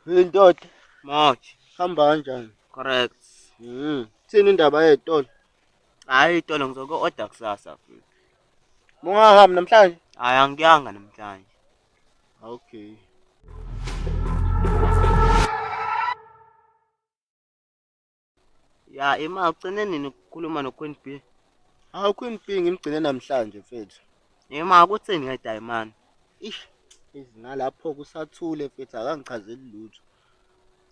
Indoda, Moch. hamba kanjani? Correct. Thini indaba yey'tolo? Hayi itolo ngizoku-order kusasa futhi. Mungahambi namhlanje? Hayi angiyanga namhlanje. Okay. Ya ima ugcine nini ukukhuluma no-Queen B? Hawu Queen B ngimgcine namhlanje mfethu. Ima kuthini ngedayimani? Ish, izingalapho kusathule mfethu akangichazeli lutho.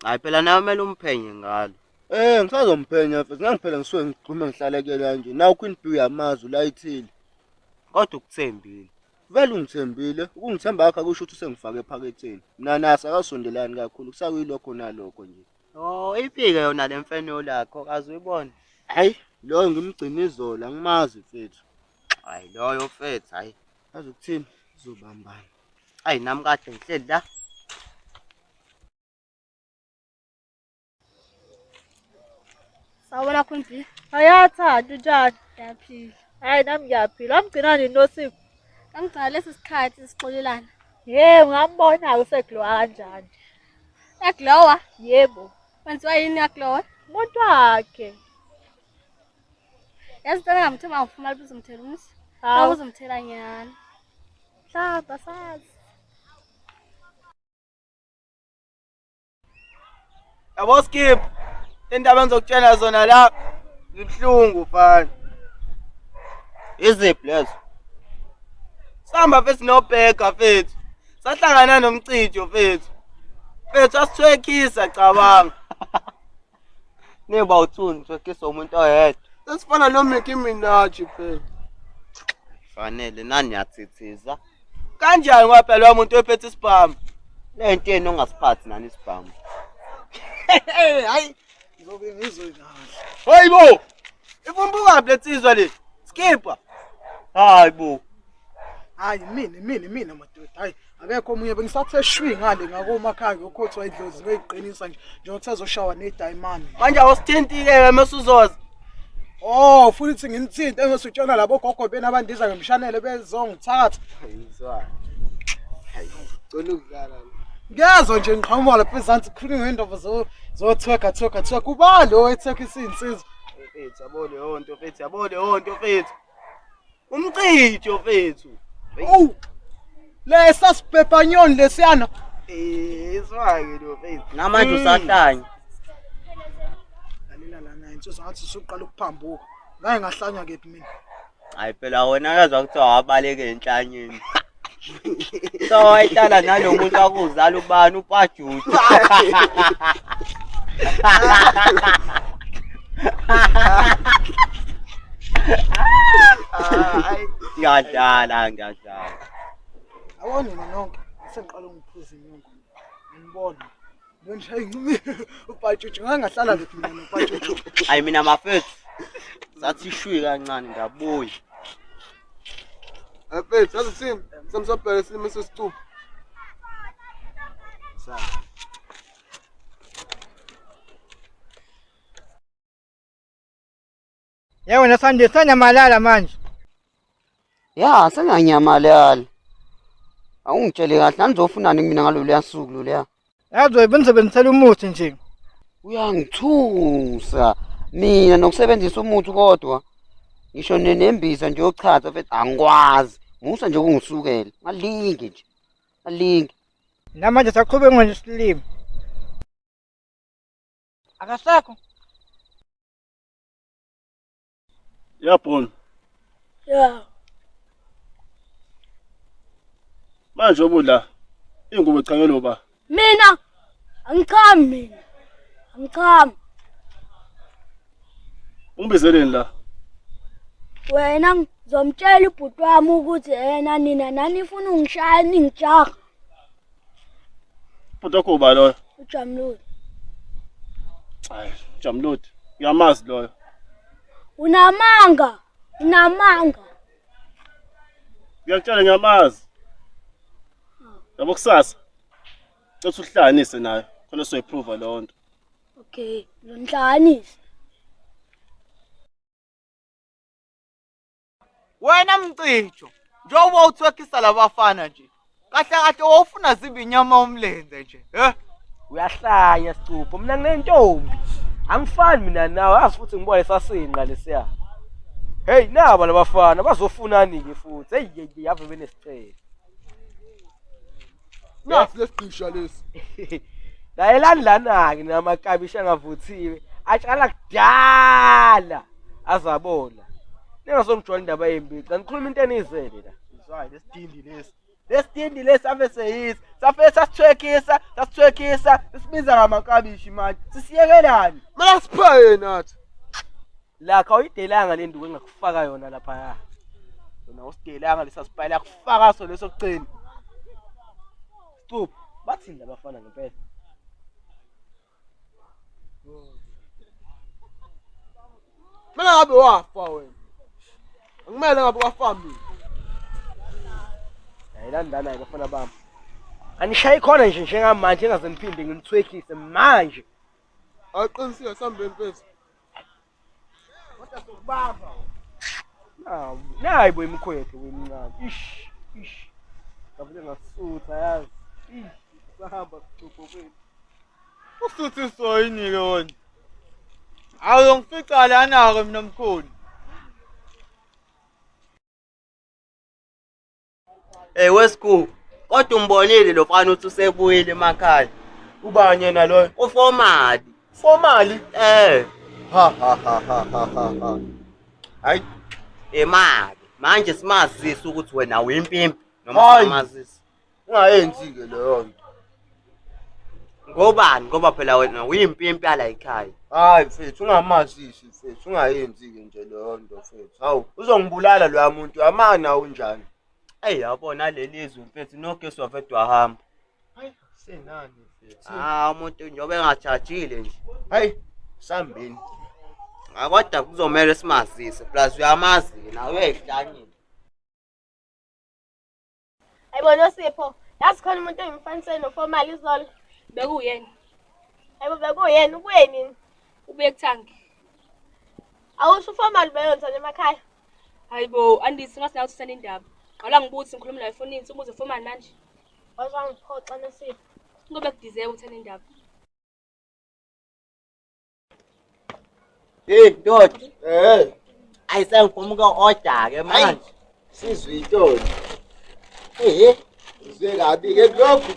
Hayi phela nawe kumele umphenye ngalo. Eh ngisazomphenya mfethu, ngangiphela ngisuke ngigxume ngihlale kuyena kanje. Nawu Queen B uyamazi ulayithile. Kodwa ukuthembile. Vele ungithembile, ukungithemba kwakhe akusho ukuthi usengifake ephaketheni. Mina naye asakasondelani kakhulu, kusakuyilokho nalokho nje. Oh, iphike yona le mfeno lakho kaze uyibone. Hayi, loyo ngimgcina izolo, angimazi mfethu. Hayi loyo mfethu, hayi. Yazi ukuthini? Sizobambana. Hayi nami kade ngihleli la. Sawubona Queen B. Ayathanda unjani? Ngiyaphila. Hayi nami ngiyaphila. Wamgcina nini Nosipho? Ngangigcina lesi sikhathi sixolelana. Yebo, ngambona-ke useglowa kanjani. Uyaglowa? Yebo. Wenziwa yini uyaglowa? Umuntu wakhe. Yazi into engamthemba ngifuna libuze umthela umuzi. Hawu. Uzomthela nyani. Mhlawumbe asazi. Yabo Skip, indaba engizokutshela zona la zibuhlungu mfana. Iziphi lezo? Sihamba mfethu nobheka mfethu. Sahlangana nomcijo mfethu. Mfethu asithwekisa cabanga. Niba uthuni thwekisa umuntu oyedwa. Sesifana no Nicki Minaj mfethu. Fanele nani niyathithiza. Kanjani ngoba phela loya muntu oyephethe isibhamu? Le nto yenu ongasiphathi nani isibhamu. Hayi, ngizobe ngizwe kahle. Hayibo! Ivumbuka phi lensizwa le? Skipper. Hayi bo. Hayi mina mina mina madoda hayi akekho omunye bengisathe shwi ngale ngakomakhaya ngiyokhothwa idlozi ngiyoyiqinisa nje njengoba kusazoshawa nedayimani. Manje awusithinti-ke mase uzoza. Oh futhi ukuthi nginithinte engisutshona labo gogo bena abandiza ngemshanelo bezongithatha. Cela ukudlala. Ngiyezwa nje ngiqhamuka lapha ezansi kukhulunywa ngendaba zothweka thweka thweka uba lo ethweka isinsizwa. Mfethu yabo leyo nto mfethu yabo leyo nto mfethu. Umcijo mfethu. Oh! Lesa sibhebhanyoni lesiyana. Eh, iswake lo mfethu. Namanje usahlanya. Lalela lana insizwa ngathi usuqala ukuphambuka. Ngake ngahlanya kephi mina? Hayi phela wena akazwa kuthiwa wabaleka enhlanyeni. So wayihlala nalo muntu akuzala ubani uPajuju. Ngiyadlala, ngiyadlala. Yabona nina nonke sengiqala ukuphuza inyongo. Nginibona. Ngishaye incumi uPajuju ngake ngahlala kephi mina noPajuju. Hayi mina mafethu. Sathi shwi kancane ngabuya. Mfethu, yazi uthini? Samsobheka isilimo sesicupho. Ye wena Sunday sanyamalala manje. Ya, senganyamalala. Awungitshele kahle nanizofunani kumina ngaloluya suku loluya. Yazi bengisebenzisela umuthi nje. Uyangithusa mina nokusebenzisa umuthi kodwa ngisho nembiza nje yokuchaza mfethu angikwazi. Musa nje ukungisukela. Ngalingi nje. Ngalingi. Namanje saqhubeka nje isilimo. Akasekho. Yabona. Yeah. Manje obula ingubo echanyelwe uba. Mina angichami mina. Angichami. Ungibizeleni la? Wena ngizomtshela ubhuti wami ukuthi yena nina nanifuna ungishaya ningijaha. Ubhuti wakho uba loyo? Ujamludi. Hayi, Jamludi. Ngiyamazi loyo. Unamanga. Unamanga. Ngiyakutshela ngiyamazi. Yabo kusasa. Cela uhlanganise nayo khona soyiprove leyo nto. Okay, ngizonihlanganisa. Wena mcijo, njengoba uthwekisa labafana nje. Kahle kahle wawufuna zibe inyama yomlenze nje, he? Uyahlanya Sicupho, mina nginentombi. Angifani mina nawe, azi futhi ngibone sasinqa lesiya. Hey, naba labafana bazofunani ke futhi. Hey, hey, hey, ave benesicelo. Nasi lesigqisha lesi. Lalelani lana-ke namakabishi angavuthiwe atshala kudala azabona. Ningasongijwayela indaba yembixa, nikhuluma into eniyizele la. Izwayo lesidindi lesi. Lesidindi lesi ave seyisi. Safike sasithwekisa, sasithwekisa, sisibiza ngamakabishi manje. Sisiyekelani? Mina siphe nathi. Lakho awuyidelanga le nduku engakufaka yona laphaya. Wena usidelanga lesa sipayela kufaka so leso kugcina. Sicupho, bathini labafana ngempela? Mina ngabe wafa wena. Akumele ngabe wafa mina. Lalelani lana-ke bafana bami. Anishayi khona nje njengamanje engaze niphinde nginithwekise manje. Aqinisile sambeni mfethu. Kodwa sokubamba. Nawu, nayi bo imikhwethu wemncane. Ish, ish. Ngavele ngasutha yazi. Ish, sahamba sicupho kwethu. Usuthiswa yini-ke wena? Awuyongifica lana-ke mina mkhulu. Hey weSku, kodwa umbonile lo mfana uthi usebuyile emakhaya. Ubani yena loyo? Ufomali. Fomali? Eh, Ha ha ha ha ha ha ha. Hayi, imali. Manje simazise ukuthi wena uyimpimpi noma Hayi. simazise. ungayenzi-ke leyo nto. Ngobani? Ngoba phela wena uyimpimpi yala ekhaya. Hayi mfethu, ungamazisi mfethu, ungayenzi-ke nje leyo nto mfethu. Hawu, uzongibulala loya muntu, amana unjani? Eyi yabona leli zwe mfethu nogesi wavede wahamba. Hayi, senani mfethu. Ah umuntu njengoba engajajile nje. Hayi, sambeni. Ah, kodwa kuzomele simazise plus uyamazi nawe uyayihlanyela. Hayibo Nosipho, yazi khona umuntu engimfanisele nofomali izolo. Bekuyena. Hayibo bekuyena, ubuye nini? Ubuye kuthangi. Awusho ufomali beyonzana emakhaya. Hayibo, Andisi ngathi nawe usithanda indaba. Qala ngibuthi ngikhuluma naye efonini, umuze fomali manje. Waze wangiphoxa Nosipho. Ngoba kudizeka uthanda indaba. Hey ndoda, Eh, ayisengifuna uku-order-ke manje. sizwe intoni? Eh, Uzwe kabi-ke kulokhu.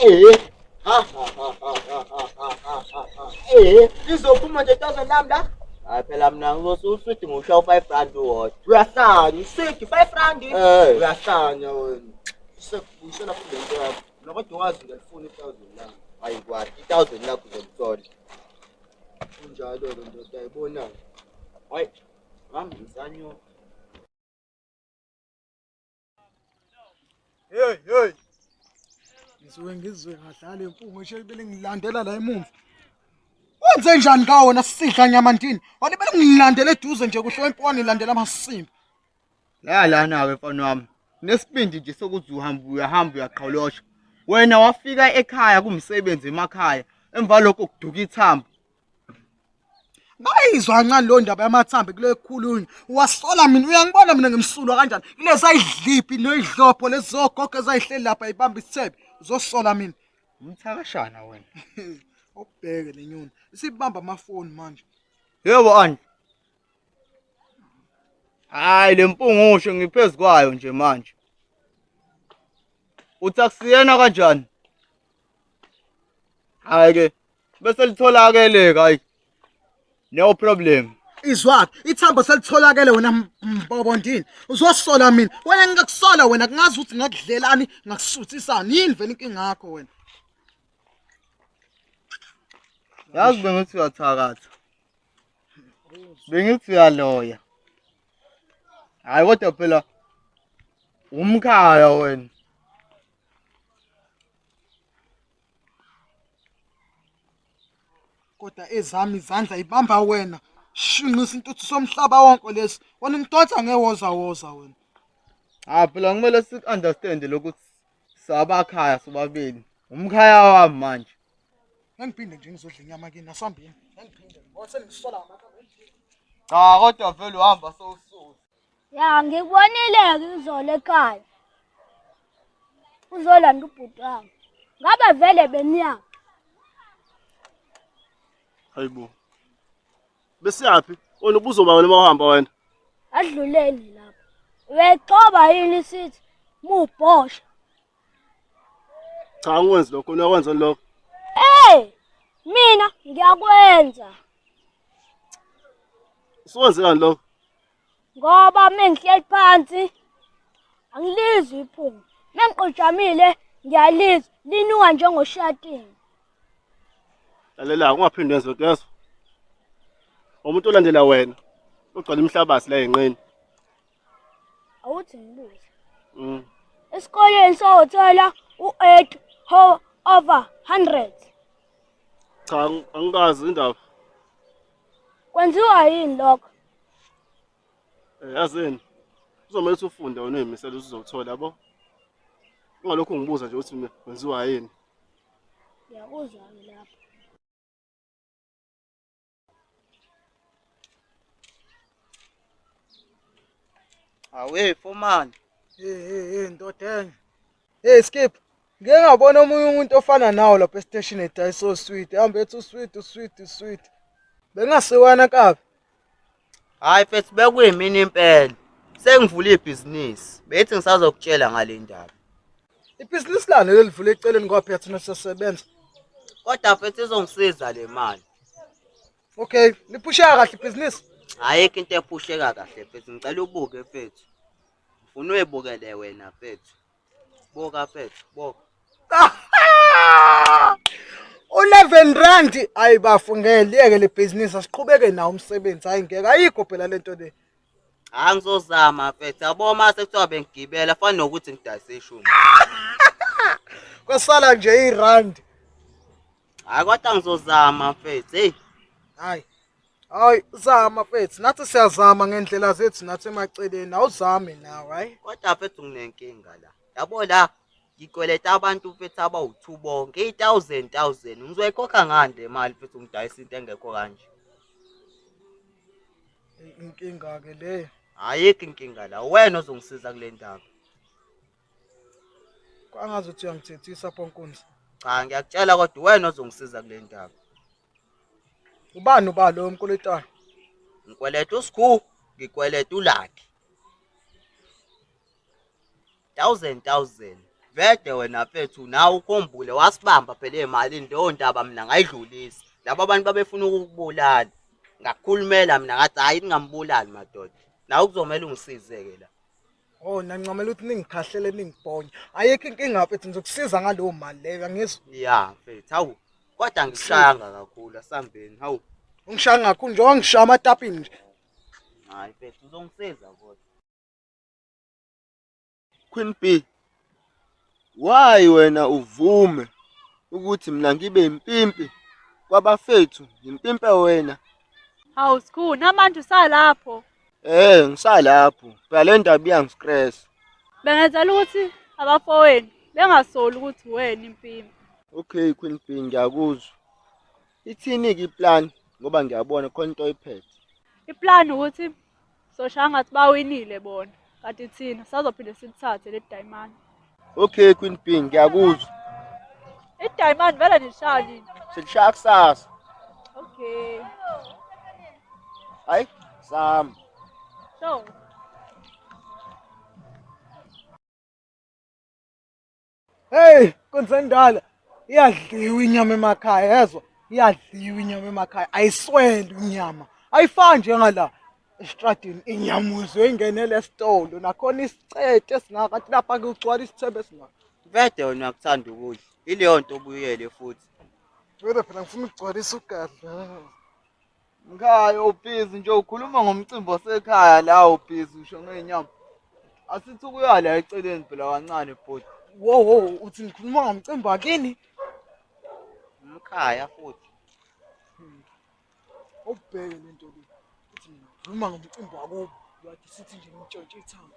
eh, Ha ha ha ha ha ha ha ha ha ha. eh. Lizophuma nje 1000 lami la. Hayi phela mina ngizothi uswidi ngiwushawa u-5 rand uwodwa. Uyahlanya, uswidi 5 rand. Eh. Uyahlanya wena. Sekubuyisela futhi lento yakho. Mina kodwa wazi ngiyalifuna i-1000 lami. Hayi kwathi i-1000 lakho uzolithola. Kunjalo-ke ndoda ayibona-ke. Hayi, ngami ngisanyo. Hey, hey. Ngisuke ngizwe ngadlala impungu nje bele ngilandela la emuva. Wenze njani ka wena sidla nyamandini? Wena bele ngilandela eduze nje kuhle wempuwane ilandela amasimba. La lana-ke mfana wami. Nesibindi nje sokuthi uhamba uyahamba uyaqholosha. Wena wafika ekhaya kumsebenzi emakhaya. Emva lokho kuduka ithambo. Ngayizwa kancane leyo ndaba yamathambo kule khulunywa. Wasola mina uyangibona mina ngimsulwa kanjani? Kulezi ayidliphi noyidlopho lezi zogogo ezayihleli lapha ibamba isithebe. Uzosola mina. Umthakashana wena. Ubheke le nyoni. Isibamba amafoni manje. Yebo Andi. Hayi le mpungushe ngiphezu kwayo nje manje. Uthi akusiyena kanjani? Hayi ke bese litholakele hayi. No problem. Izwakhe ithambo selitholakele wena mbobondini. Uzosola mina. Wena ngingakusola wena kungazi ukuthi ngakudlelani ngakusuthisani yini vele inkinga yakho wena. Yazi bengithi uyathakatha. Bengithi uyaloya. Hayi kodwa phela umkhaya wena. Kodwa ezami izandla ibamba wena. Shinqisa intuthu somhlaba wonke lesi. Wena ungidonsa ngewoza woza wena. Ah phela kumele siku-understand lokuthi sabakhaya sobabili. Umkhaya wami manje. Ngiphinde nje ngizodla inyama kini asambini. Ngiphinde ngoba sengisola ngamathambo. Cha kodwa vele uhamba sowusuka. Ya ngikubonile-ke izolo ekhaya. Uzolanda ubhuti wami. Ngabe vele beniyaphi? Hayibo. Besiyaphi? Wena ubuzoba wena uma uhamba wena. Adluleni lapho. Uyayigcoba yini sithi mubhosha? Cha angikwenzi lokho, uyakwenza lokho. Hey, mina ngiyakwenza. Usuwenzelani lokho? Ngoba mengihleli phansi angilizwi iphunga. Mengiqojamile ngiyalizwa linuka njengoshatini. Lalela ungaphinde wenze lokho yezwa. Umuntu olandela wena ugcwala imhlabathi la enqeni. Awuthi ngibuze. Esikoleni sowuthola u-8 over 100. Cha angikazi indaba. Kwenziwa yini lokho? Yazini. Uzomele ukuthi ufunde wena uyimisele uzothola yabo. Ungalokhu ungibuza nje ukuthi kwenziwa yini. Ngiyakuzwa ke lapho. Awe fomani. Hey hey hey ndoda enye. Hey Skip, ngike ngabona omunye umuntu ofana nawe lapha esiteshini edayisa oswidi. Hambe ethi uswidi uswidi uswidi. Bengasiwana kabi. Hayi mfethu bekuyimina impela. Sengivule ibhizinisi. Bethi ngisazokutshela ngale ndaba. Ibhizinisi lani lelivule eceleni kwaphi thina siyasebenza. Kodwa mfethu izongisiza le mali. Okay, liphusheka kahle ibhizinisi. Ayikho into ephusheka kahle mfethu. Ngicela ubuke mfethu. Ngifuna uyibukele wena mfethu. Buka mfethu, buka. U11 rand ayi bafungele liyeke le business asiqhubeke nawo umsebenzi hayi ngeke ayikho phela lento le. Hayi ngizozama mfethu. Yabo mase kuthiwa bengigibela fana nokuthi ngidayise ishumi. Kwasala nje irand. Hayi kodwa ngizozama mfethu. Hey, Hayi. Hayi zama mfethu nathi siyazama ngendlela zethu nathi emaceleni awuzame nawe hayi. kodwa mfethu nginenkinga la. Yabo la ngikweleta abantu mfethu abawu-2 bonke i-1000 1000 ngizoyikhokha ngani le mali mfethu ngidayisa into engekho kanje. Inkinga ke leyo. Ayikho inkinga la. Wena ozongisiza kule ndaba. Kwangazi uthi uyangithethisa pho nkunzi. Cha ngiyakutshela kodwa wena ozongisiza kule ndaba. Ubani uba lo mkweletayo? Ngikweleta uSikhu, ngikweleta uLucky. 1000 1000. Vede wena mfethu nawe ukhumbule wasibamba phela emalini leyo ndaba mina ngayidlulisa. Laba abantu babefuna ukukubulala. Ngakukhulumela mina ngathi hayi ningambulali madoda. Nawe kuzomela ungisize-ke la. Oh nancamela ukuthi ningikhahlele ningibhonye. Ayikho inkinga mfethu ngizokusiza ngaleyo mali leyo angizwa. Ya mfethu hawu kodwa ngikushayanga kakhulu asambeni hawu. Ungishaya kakhulu nje wangishaya amatapini nje. Hayi mfethu uzongisiza kodwa. Queen B, why wena uvume ukuthi mina ngibe impimpi kwabafethu ngimpimpe wena? Hawu Sikhulu, namanje usalapho. Ngisalapho. Phela le ndaba iyangistress. Bengenzela ukuthi abafowenu bengasoli ukuthi wena impimpi. Okay Queen B, ngiyakuzwa. Ithini-ke iplan ngoba ngiyabona khona into oyiphethe. Iplan ukuthi soshaya ngathi bawinile bona, kanti thina sazophinde silithathe le diamond. Okay Queen B, ngiyakuzwa. I-diamond vele nishaya nini? Silishaya kusasa. Okay. Hayi, Sam. So, Hey, Nkonzendala, iyadliwa inyama emakhaya yezwa, iyadliwa inyama emakhaya, ayisweli inyama. Ayifani njengala estradini inyama uzwe ingenele esitolo nakhona isicete esingaka kanti lapha kugcwala isithebe esingaka. Vede wena uyakuthanda ukudla. Ileyo nto obuyele futhi. Wena phela ngifuna ukugcwalisa ugadla. Mkhaya ubhizi nje ukhuluma ngomcimbi wasekhaya la ubhizi usho ngenyama. Asithi ukuya la eceleni phela kancane bhuti. Wo wo uthi ngikhuluma ngomcimbi wakini? Umkhaya futhi. Awubheke lento le. Uthi mina ngikhuluma ngomcimbi wakubo. Uyathi sithi nje ngintshontshe ithambo.